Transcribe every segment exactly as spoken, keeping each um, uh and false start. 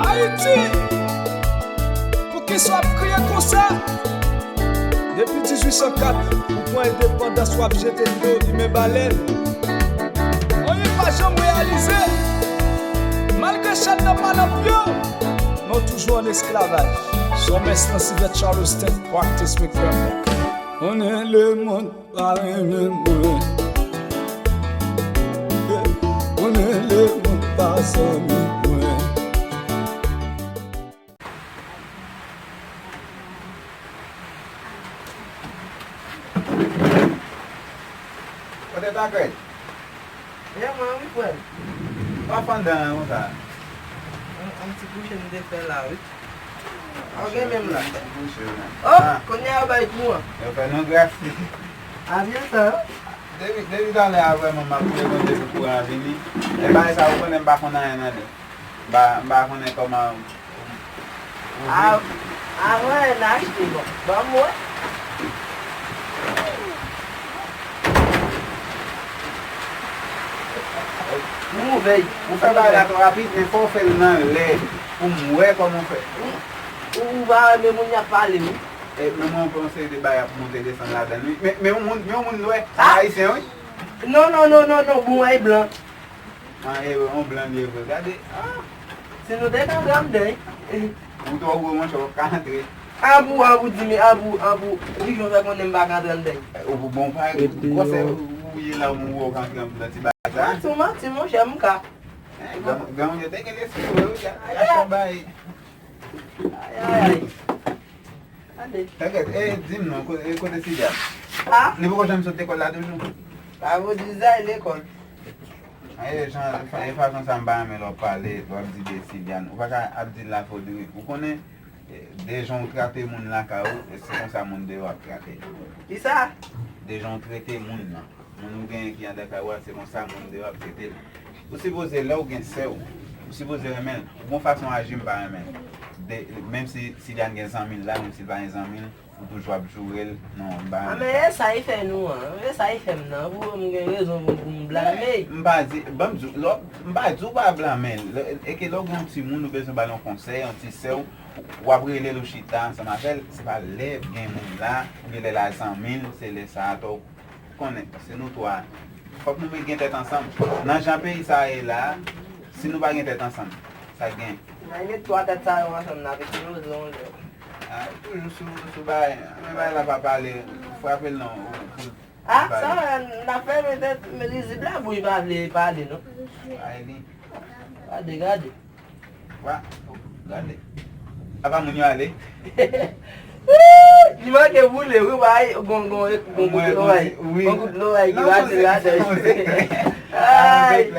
Ayiti, poukisa w ap kriye konsa? Depi dizuit san kat, ou pran endepandans, w ap jete dlo, limen balèn. Anyen pa janm reyalize. Malgre chèn nan pa nan pye w, men w toujou ann esklavaj. Zòmès nan sivèt Charleston, practice make perfect. Konnen lemonn pa renmen mwen. Konnen lemonn pa zanmi mwen. Kote Takrèd? Byen mwen wi frè m. Pa fann dan an konsa. Yon, yon ti kouche m te fè la wi. Ou gen menm la. Kouche wi. Oh, kounye a yo bay kouran. Yo fè nou gras. A byen sa. Depi, depi talè a vrèman m ap priye Bondye pou kouran an vini. E bagay sa ou konnen m pa konn anyen nan li. M pa, m pa konnen kòman ou, ou viv. A, avan n achte bon. Ban m wè. Ou ouvè. Ou fè bagay la twò rapid, men fò w fè l nan lè pou m wè kòman w fè. Ou, ou pa wè men moun y ap pale wi. E, men mwen pran yon seri de bagay ap monte desann ladann wi. Men, men yon moun, men yon moun nwè, se ayisyen wi. Non, non, non, non, non, bon, e blan. Ah, e yon blan li ye vre. Gade. Ah. Si nou te ka antre anndan, wi. Ou twò gwo, monchè, w ap ka antre. Anpou, anpou, di men, anpou, anpou. Pijon fè konnen m pa ka antre anndan. Ou bon pa gwosè ou ye la, ou wè w ka antre anndan ti bagay sa. Manti, manti, monchè, m ka. Eh, gran, granmoun yo te gen lespri vre, wi, gad, gad sa bay. Ay, ay, ay. Gade. Tèkèt, e, di m non, ko-, e, kote Silian? A? Li poko janm sot lekòl la toujou? Pa vo di zay lekòl. E, jan, e, fason sa m pa renmen lè w ap pale, lè w ap di de Silian. Ou pa ka ap di l la fo diri. Ou konnen, e, de jan w trate moun lakay ou, e se konsa moun deyò ap trate l. Kisa? De jan w trete moun nan. Moun ou genyen ki anndan kay ou a, se konsa moun deyò ap trete l. Ou sipoze, lè w gen sè w, ou sipoze renmen l. Ou gon fason w aji m pa renmen l. De, menm si, si Silian gen zanmi l la, menm si l pa gen zanmi l, ou toujou ap joure l. Non, m pa renmen sa. A, men e sa ki fè nou an. E sa ki fè m nan. Pou m gen rezon pou, pou m blame. M pa di, ban m di w, lè w, m pa di w pa blame l. Lè, e ke lè w gen yon timoun, ou bezwen ba l yon konsèy, yon ti sè w, w ap rele l, ou chita ansanm avè l. Se pa lè gen moun la, oubyen lè l a zanmi l, se lè sa a, konnen, se nou twa. Fòk nou met gen tèt ansanm. Nan jan peyi sa a ye la, si nou pa gen tèt ansanm, sa k gen? N a met twa tèt sa yo ansanm, n ap eksploze yon lè. A, toujou sou, sou bagay. Men bagay la pa pale, frape l non. A, sa, n ap fèmen tèt, men rizib la, bouch pa vle pale, non. Ay, li. Gade, gade. Wa, gade. Apa moun yo ale? Li manke boule, wi, bay, gon, gon, gon kout loway. Gon kout loway ki pase ladan. Ay.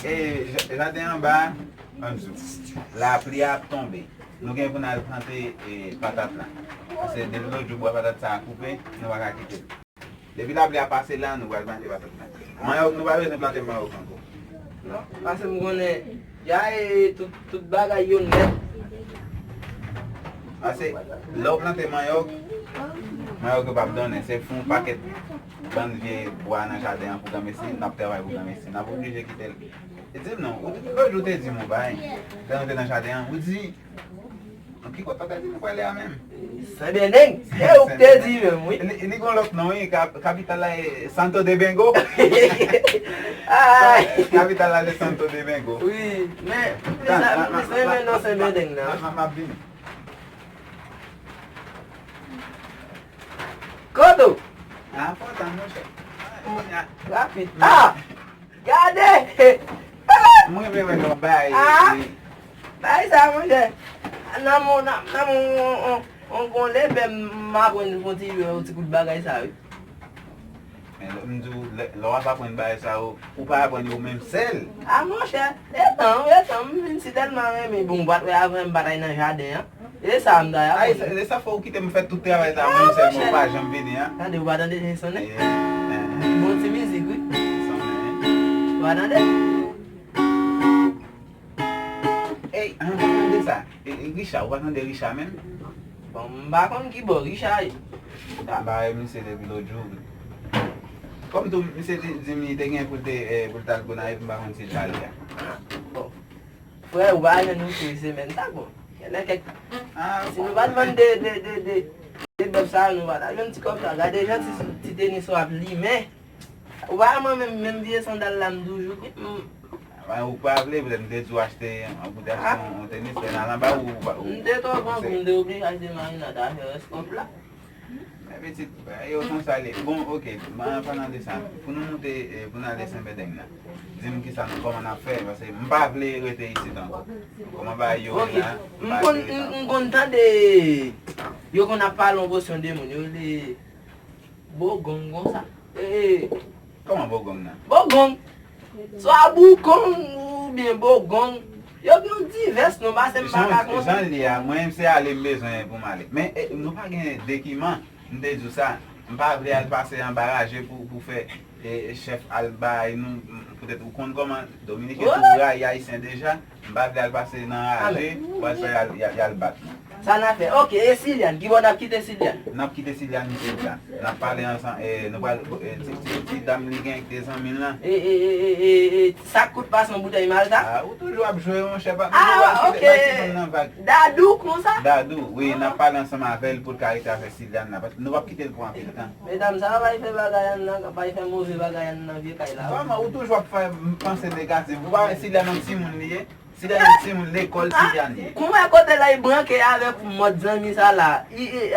E, ja-, jaden anba, ann di w, lapli ap tonbe. Nou gen pou n al plante, e, patat la. Paske depi lòt jou bwa patat sa a koupe, nou pa ka kite l. Depi lapli a pase la, nou pral plante patat la. Manyòk, nou pa bezwen plante manyòk ankò. Non, paske m konnen, ya e tout, tout bagay yo nèt. Paske, lè w plante manyòk, manyòk yo p ap donnen. Se fè yon pakèt bann vye bwa nan jaden an pou granmesi, n ap travay pou granmesi. N ap oblije kite l. E di m non, ou, lòt jou w te di m yon bagay, lè nou te nan jaden an, ou di, ki kote w te di nou prale a menm? Senbendeng. E ou k te di menm, wi. Li, li gon lòt non, wi. Kap-, kapital la e Santo Domingo. Ay. Kapital la se Santo Domingo. Wi, men, men sa, men sa, men non, Senbendeng nan. M ap vini. Kote w? A, fò w tann, monchè. Rapid. A! Gade! Mwen renmen wè lè w bay. A! Bay sa, monchè. Nan men w, nan, nan men w, on, on, on, on lepè, m aprann yon ti, yon ti kout bagay sa, wi. Men lè m di w, lè, lè w ap aprann bagay sa yo, ou pa aprann yo menm sèl. A, monchè, etan, etan, m vin si tèlman renmen, bon, m pa t wè avan, m pa t al nan jaden an. E sa m ta y ap fè. Ay, e sa fè w kite m fè tout travay sa a mwen sèlman, ou pa janm vini an. Tande, ou pa tande jan l sonnen? Bon ti mizik, wi. Ou pa tande? Ey, an pa tande sa. E, e, Richard, ou pa tande Richard menm? Bon, m pa konn ki bò Richard ye. M pa wè misye depi lòt jou, wi. Kòm tou, misye di, di m li te gen pou l te, e, pou l t al Gonayiv, m pa konn si l t ale a. Bon. Frè, ou pa jwenn nou sou semèn sa, bon. Genlè kèk, ah, si nou pa t vann de, de, de, de, de bèf sa, nou pa t ap jwenn ti kòb sa. Gade jan ti, ti tenis ou ap limen. Ou pa wè mwen menm, menm vye sandal la m toujou gen. M, ah, ou pa vle, petèt m te di w achte, ou te achte yon, yon tenis, lè n al anba, ou, ou, ou, m te twò gran pou m te oblije achte marinad avè eskòp la. Men pitit, bagay yo konsa l ye. Bon, oke, an palan de sa, pou nou moute, eh, pou n ale Senbendeng nan, di m kisa nou, kòman n ap fè, paske m pa vle rete isit ankò. Kòman bagay yo ye la, m pa vle rete ankò. M konn, m, m konn tande yo konn ap pale yon pòsyon de moun, yo rele Bogong konsa. Eh, kòman Bogong nan? Bogong. Swa Boukong oubyen Bogong. Yo gen yon divès non, pase m pa ka konnen. Jan l ye a, mwen menm se ale m bezwen pou m ale. Men, eh, nou pa gen dekiman, m te di w sa. M pa vle al pase anba raje pou, pou fè, eh, chèf al bay nou, m, poutèt ou konn kòman Dominiken tou rayi Ayisyen deja. M pa vle al pase nan raje, pou al fè y al, y al, y al bat nou. Sa n a fè? Oke, e Silian? Ki bò n ap kite Silian? N ap kite Silian isit la. N ap pale ansanm, eh, nou pral, eh, ti, ti, ti dam li gen ak de zanmi l lan. E, e, e, e, e, e, sa k kout pase yon boutèy Malta? Ah, ou toujou ap jwe, monchè, pa, ah, nou pral kite, oke, bay timoun nan vag. Dadou, konsa? Dadou, wi, n ap pale ansanm avè l pou l ka rete avè Silian la, paske nou p ap kite l pou anpil tan. Medam, sa pa fè bagay an nan, pa fè move bagay an nan vye kay la. Kòman ou toujou ap fè m panse negatif? Ou pa wè Silian yon timoun li ye? Silian yon timoun lekòl, Silian ye. Kouman kote la, li branke avèk mòd zanmi sa la? I, i,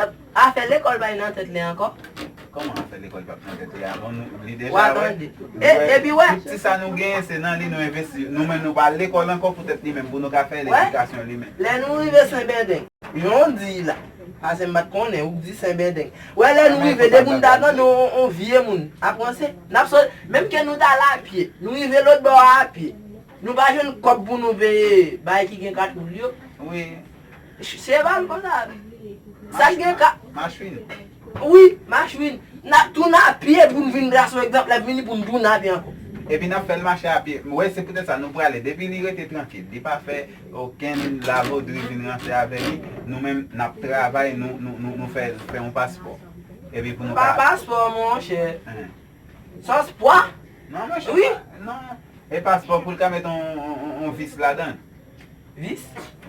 afè lekòl pa nan tèt li ankò? Kòman afè lekòl p ap nan tèt li? Avan nou, li deja wè. Epi wè, tout ti sa nou genyen, se nan li nou envesti. Nou menm nou pa al lekòl ankò poutèt li menm, pou nou ka fè ledikasyon li menm. Lè nou rive Senbendeng, jan w di la, paske m pa t konnen, ou di Senbendeng. Wè, lè nou rive, depi nou ta tande yon, yon vye moun ap ranse, n ap sot, menm ke nou t al apye, nou rive lòt bò a apye. Nou pa jwenn kòb pou nou peye bagay ki gen kat woul yo. Wi. Se pa l konsa. Sa k gen ka. Machwin. Wi, machwin. N ap tounen apye pou n vin, grasa yon egzanp, l ap vini pou n tounen apye ankò. Epi n ap fè l mache apye. Wè, se poutèt sa nou prale. Depi li rete trankil, li pa fè okenn lavodri vin ranse avè li, nou menm n ap travay, nou, nou, nou, nou fè, fè yon paspò. Epi pou nou pa ka paspò, monchè. Sòs pwa? Non, monchè, wi. Non. E paspò pou l ka met on, on, on, on vis ladan. Vis?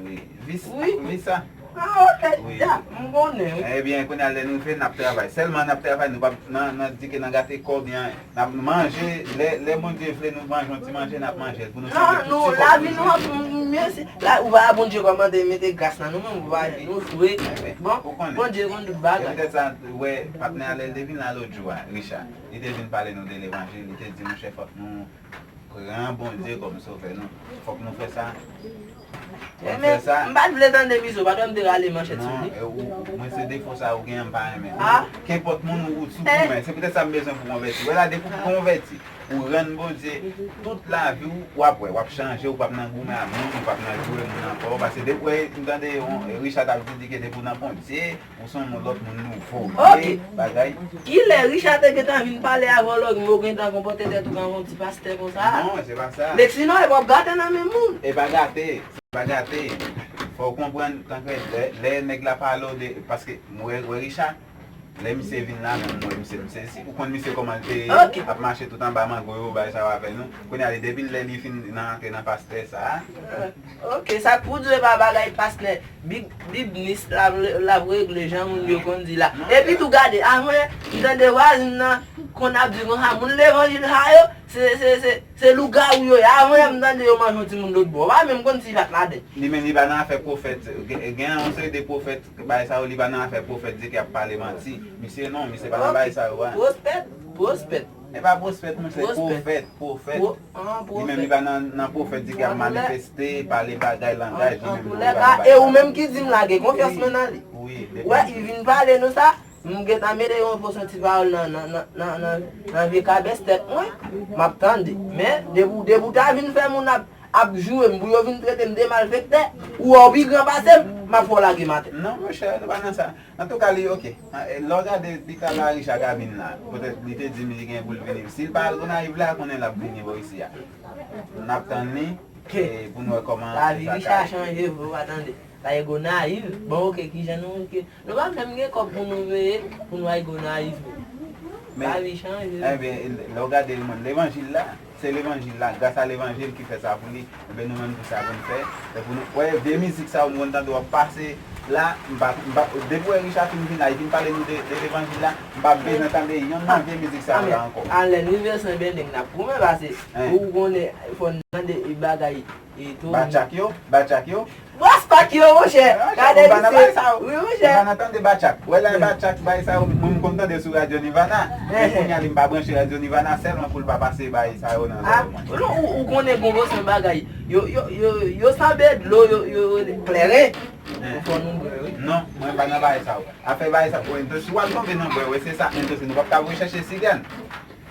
Wi, vis, wi. Vis sa. Ah, ok. Wi. Ya, m konnen, wi. Ebyen, kounye a, lè nou rive, n ap travay. Sèlman n ap travay, nou p ap nan, nan di ke nan gate kòb, n ap manje. Lè, lè Bondye vle, nou manje yon ti manje, n ap manje l pou nou sove tout ti kòb nou jwenn. Non, non, lavi nou ap m-, m-, mèsi. La, ou pa Bondye kòmande mete gras nan nou menm, ou pa nou jwe. Bon, Bondye konn tout bagay. Se poutèt sa, ou wè, patnè a, lè l te vin la lòt jou a, Richard. Li te vin pale nou de levanjil, li te di, monchè, fòk nou pran Bondye kòm sovè nou. Fòk nou fè sa. Fòk nou fè sa. Men, m pa t vle tande mizik, ou pa t wè m te rale manchèt sou li? Non, e, ou, mwen se defo sa ou genyen, m pa renmen. Ah. Kenpòt moun ou, ou sou goumen. Se poutèt sa m bezwen pou konvèti. Wè la, depi ou konvèti, ou rann Bondye, tout lavi w, w ap wè, w ap chanje, ou p ap nan goumen ak moun, ou p ap nan joure moun ankò. Paske depi w wè, m tande yon, Richard ap di, di ke depi w nan Bondye, ou se yon lòt moun nouvo, ou ye bagay. Kilè Richard te gentan vin pale avè w, lòk, men w gentan konpòte tèt ou kòm yon ti pastè konsa? Non, se pa sa. Lèksinon, e p ap gate nan men moun. E pa gate, se pa gate. Fò w konprann, tankrèd, lè, lè nèg la pale w de, paske mwen wè, wè Richard, lè misye vin la, mwen, mwen, misye, misye, si ou konn misye kòman l te ap mache tout anba mango yo, bay sa yo avè nou. Kounye a, li, depi lè li fin nan antre nan pastè sa a, Ok, sa k pou di pa bagay pastè Bib-, bibnis l ap, l ap regle jan moun yo konn di la. Epi tou gade, avan yè, m tande vwazin nan konn ap di konsa, moun levanjil sa yo, se, se, se, se lougawou yo ye. Avan yè, m tande yo manje yon timoun lòt bò. Ou pa menm konn si l pa t ladann. Li menm, li pa nan afè pwofèt. Gen, gen yon seri de pwofèt, bagay sa yo, li pa nan afè pwofèt di ke ap pale manti. Misye non, misye pa nan bagay sa yo a. Pwospèt, pwospèt. E pa pwospèt, monchè, pwofèt, pwofèt. Li menm li pa nan, nan pwofèt di ke ap manifeste, pale bagay, langaj, li menm li pa nan bagay. E ou menm ki di m la, gen konfyans mwen nan li. Wi, depi. Wè, li vin pale nou sa, m gentan mete yon pòsyon ti pawòl nan, nan, nan, nan, nan, nan vye kabès tèt mwen, m ap tande. Men, depi, depi w ta vin fè moun ap, ap joure m, pou yo vin trete m de malfektè, ou wè w pi gran pase m, m ap fè w lage m atè. Non, monchè, nou pa nan sa. Antouka, li oke. Ah, e, lè w gade pita la Richard ka vin la, poutèt li te di m li gen pou l vini. Si l pa al Gonayiv la, konnen l ap vini bò isi a. N ap tann li, e, pou n wè kòman sa ka ye. Lavi Richard chanje vre, w pa tande. L al Gonayiv, bon, oke, kijan nou, ke, nou pa menm gen kòb pou nou peye, pou nou al Gonayiv. Lavi chanje. Ebyen, lè w gade levanjil la, Se levanjil la, gras a levanjil ki fè sa pou li. Enben, nou menm, tou sa pou n fè. Se pou nou, wè, vye mizik sa yo, nou konn tande w ap pase la, m pa, m pa, depi w wè Richard fin vin la, li vin pale nou de, de levanjil la, m pa bezwen tande yonn nan vye mizik sa yo la ankò. Alè, niversè bendeng n ap goumen pase, ou konnen, fò n tande bagay, e, tou. Batchak yo, batchak yo. Bwaspak yo, monchè. Gade misye. Wi, monchè. Nivana tande batchak. Wè la batchak bay sa yo, mwen m konn tande sou radyo Nivana. Men kounye a li m pa branche radyo Nivana sèlman pou l pa pase bay sa yo nan zòrèy mwen. Non, ou, ou konnen gon bon sèl bagay. Yo, yo, yo, yo sanble dlo, yo, yo kleren. Fò nou bwè, wi. Non, mwen pa nan bagay sa yo. Afè bagay sa yo, si w al tonbe nan bwè, wè se sa, entonse nou p ap ka voye chèche Silian.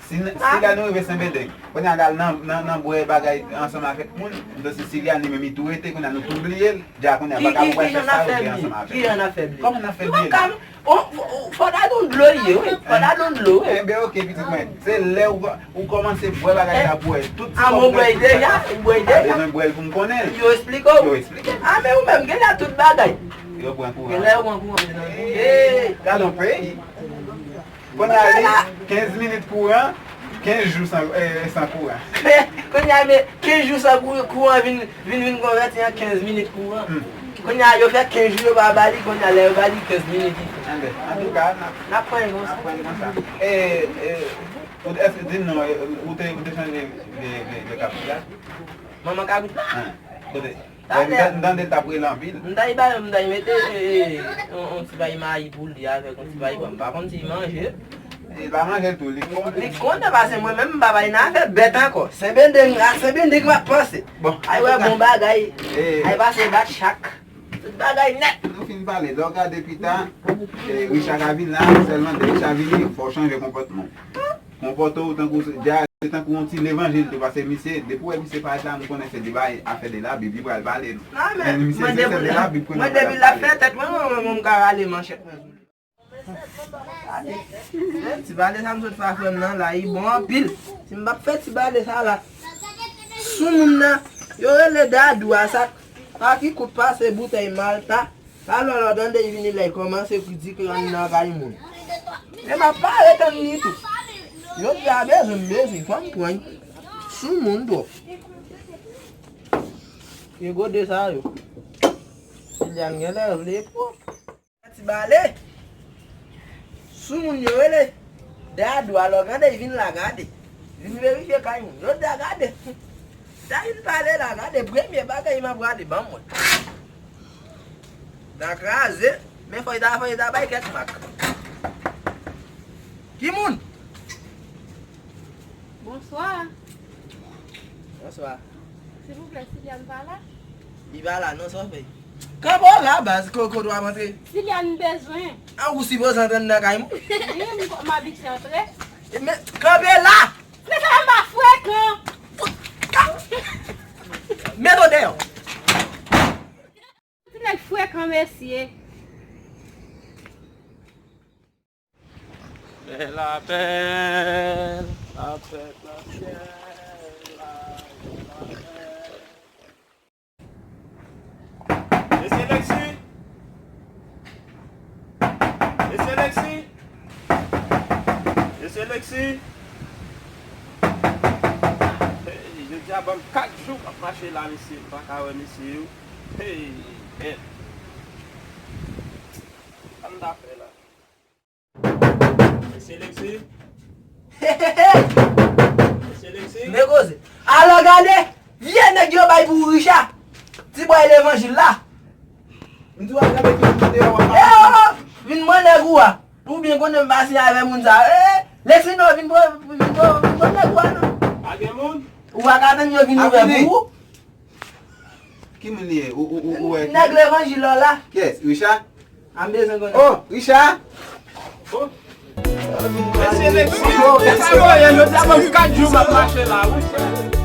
Si, si la nou rive Senbendeng, kounye a n al nan, nan, nan bwè bagay ansanm avèk moun, entonse Silian li menm li tou rete, kounye a nou tou bliye l, dja kounye a pa ka wè chèche sa yo te ansanm avèk. Ki jan n ap fè bliye? Kòman n ap fè bliye l? Fò n al nan dlo ye, wi. Fò n al nan dlo, wi. Enben, oke, pitit mwen. Se lè ou, ou kòmanse bwè bagay la pou wè tout sa ou bwè deja, ou bwè deja. Bezwen bwè l pou m konnen. Yo eksplike w. Yo eksplike m. A, men ou menm, gen lè tout bagay. Yo pran kouran. Gen lè yo pran kouran, men nan. Gade yon peyi. Kounye a li, kenz minit kouran, kenz jou san, eh, san kouran. Kounye a, men kenz jou san kou-, kouran vin, vin, vin konvèti an kenz minit kouran. Kounye a, yo fè kenz jou yo pa ba li, kounye a, lè yo ba li kenz minit li fini. Antouka, n ap, n ap pran l konsa. N ap pran l konsa. E, e, ou, èske, di m non, e, ou te, ou te chanje de, de, de kabrit la? Manman kabrit la? Kote? M tande l t ap rele anpil. M ta y ba yo, m ta y mete, e, e, yon, yon ti bay mayi pou li avèk yon ti bay pwa. M pa konn si l manje. Li pa manje l tou, li konn. Li konn, paske mwen menm m pa bay nan afè bèt ankò. Senbendeng, a Senbendeng m ap panse. Ay wè, bon bagay. Ay pase bat chak. Tout bagay nèt. Nou fin pale, lè w gade pita, e, Richard ka vin la, sèlman lè Richard vini, fò w chanje konpòtman w. Konpòte w tankou se, dja, se tankou yon ti levanjil tou, paske misye, depi w wè misye parèt la, m konnen se de bay, afè de Labib, li pral pale nou. Men misye se sèl de Labib konnen l ap pale. Mwen, depi l ap fè tèt mwen, mwen, mwen, mwen, m ka rale manchèt mwen sou li. Gade, ti pale sa m sot fè a frè m nan la, li bon anpil. Si m p ap fè ti pale sa la, sou moun nan, yo rele Dadou a sa, pa ki kout pase boutèy Malta. Talè w tande l vini la, l kòmanse kritike anndan kay moun. E m ap pale tann li tou. Jodi a bezwen m bezwen, fò m pran l. Sou moun twòp. E gode sa yo. Liliane genlè vle pran. Ti bale. Sou moun yo rele Dadou, alò gade, vin la gade. Vin verifye kay moun. Yo da gade. Sa vin pale la, gade, premye bagay m ap gade, ban m wè. Da kraze, men fò y ta, fò y ta bay kèk mak. Ki moun? Bonswa. Bonswa. Silvouplè, Siliane pa la? Li pa la, non, sa w fè? Kanpe w la, baz, ko-, kote w ap antre? Siliane bezwen. A, ou sipoze antre anndan kay moun? Wi, m, m abitye antre. Men, kanpe la! Men sa m pa frekan. Mete w deyò. Ti nèg frekan, mesye. Bèl apèl, apèl, apèl, apèl. Mesye Lexi! Mesye Lexi! Mesye Lexi! Hey, jodi a ban m kat jou m ap mache la, mesye. M pa ka wè mesye yo. Hey, men. Sa m ta fè la? Mesye Lexi. Mesye Lexi. Men koze. Alò gade, vye nèg yo bay pou Richard. Ti bway levanjil la. M di w al gade ki moun deyò w ap mache. Eh, oh, oh, vin pran nèg ou a. Ou byen konnen m pa siyen avè moun sa. Eh, Lexi non, vin pran, vin pran, vin pran nèg ou a non. Pa gen moun? Ou pa ka tann yo vin ouvè pou ou? Ki moun li ye? Ou, ou, ou, ou wè ki? Nèg levanjil la w la. Kiyès? Richard? A m bezwen konnen. Oh, Richard! Oh. Mesye Lexi, mesye Moyen, jodi a ban m kat jou m ap mache la, wi.